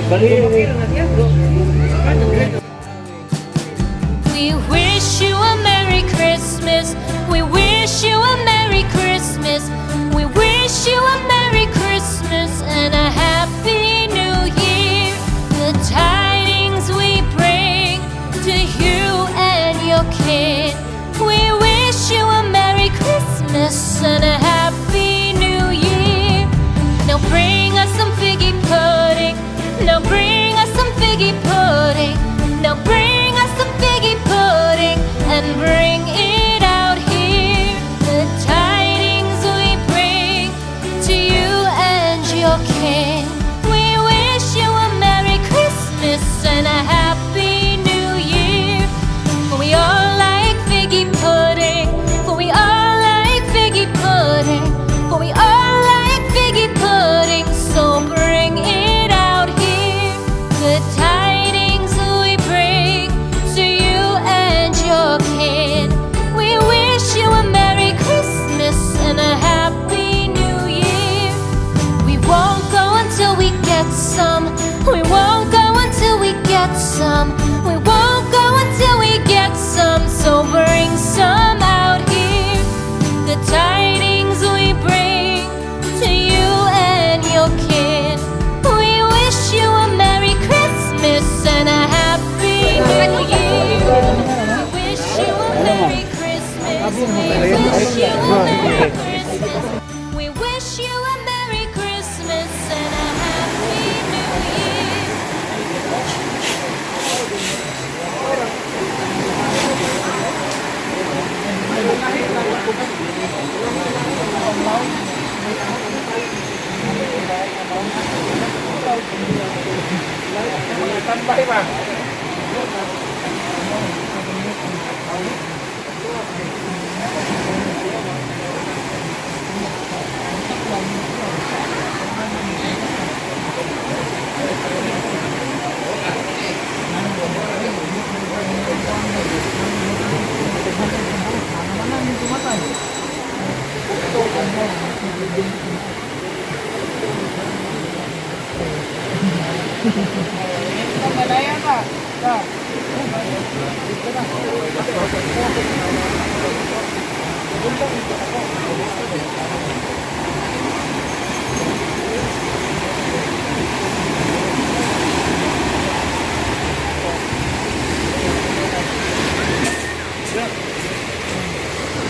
Bali. We wish you a Merry Christmas. We wish you a Merry Christmas. We wish you a Merry Christmas and a Happy New Year. The tidings we bring to you and your kin. We wish you a Merry Christmas and a Happy New Year. Now bring us some figgy pudding. Now bring us some figgy pudding. Now bring us some figgy pudding and bring it out here. The tidings we bring to you and your kin. We wish you a Merry Christmas and a Happy New Year. For we all like figgy pudding. For we all like figgy pudding. For we all like figgy pudding. So bring it out here. The tidings we bring to you and your kin. We wish you a Merry Christmas and a Happy New Year. We won't go until we get some. We won't go until we get some. We won't go until we get some. So bring some out here. The tidings we bring to you and your kin. We wish you a Merry Christmas and a Happy New Year. We wish you a Merry Christmas. We wish you a Merry Christmas. We wish you a Merry Christmas and a Happy New Year. Tambay ba?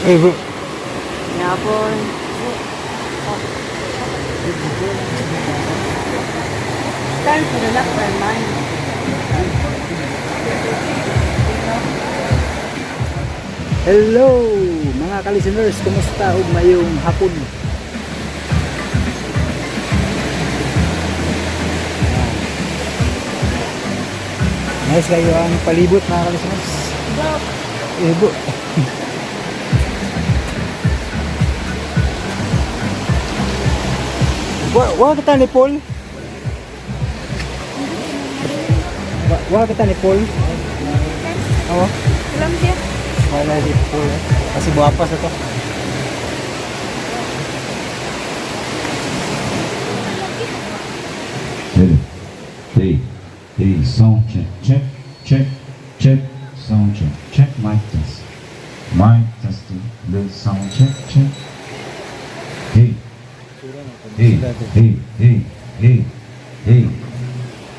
Eh, bro. Yapon. Time to relax our mind. Hello mga ka-listeners, kumusta ug mayong hapon? Nice kayo ang palibot, mga ka-listeners. Eh, bro. Wa kita ni Paul? Wa kita ni Paul? Oo. Alam siya. Wala si Paul eh. Kasi buwapas na to. Hey, hey, hey, sound check, check, check, check, sound check, check, mic test. Mic testing, the sound check, check. Hey, hey, hey, hey, hey, hey,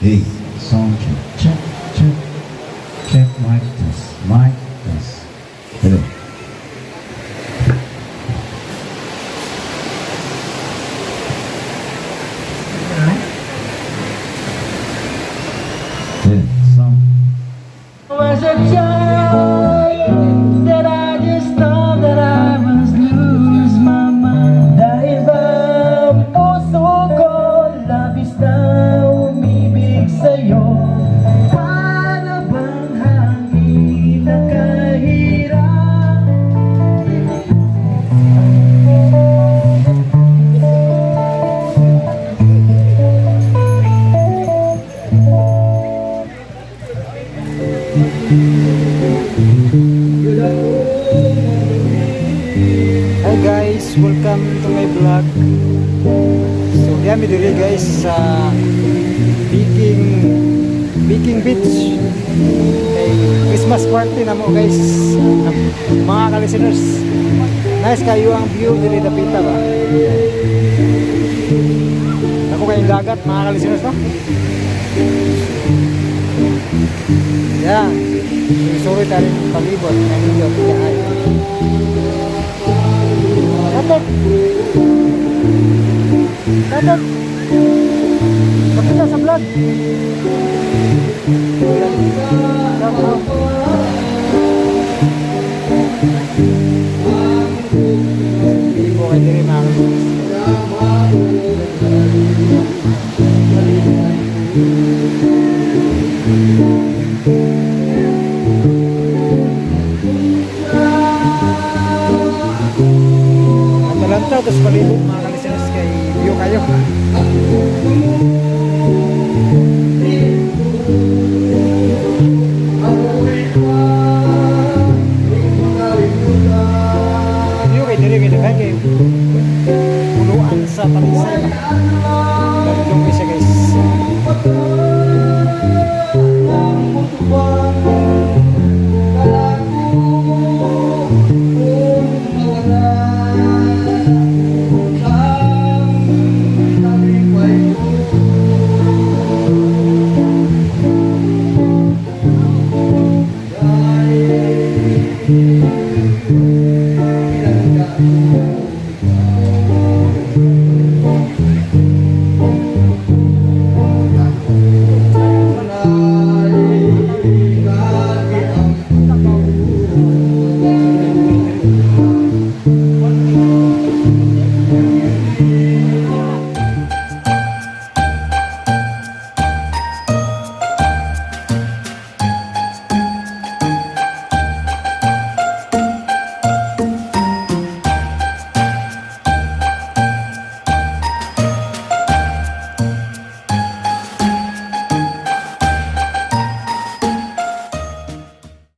hey, sound check, check, check, check, mic test, mic test. Hello. Hey, sound. Was a time that I just thought that I must lose my mind. Dahil ba ang puso ko labis na umibig sa'yo? Para bang hangin na kahirap Viking Beach. Kay Christmas party na mo, guys. Mga ka-listeners. Nice kayo ang view diri dapita ba. Ako kayong dagat, mga ka-listeners, no? Yan. Suri tayo rin palibot. Kanindot. Yan. Datot! Datot! Pakita sa vlog!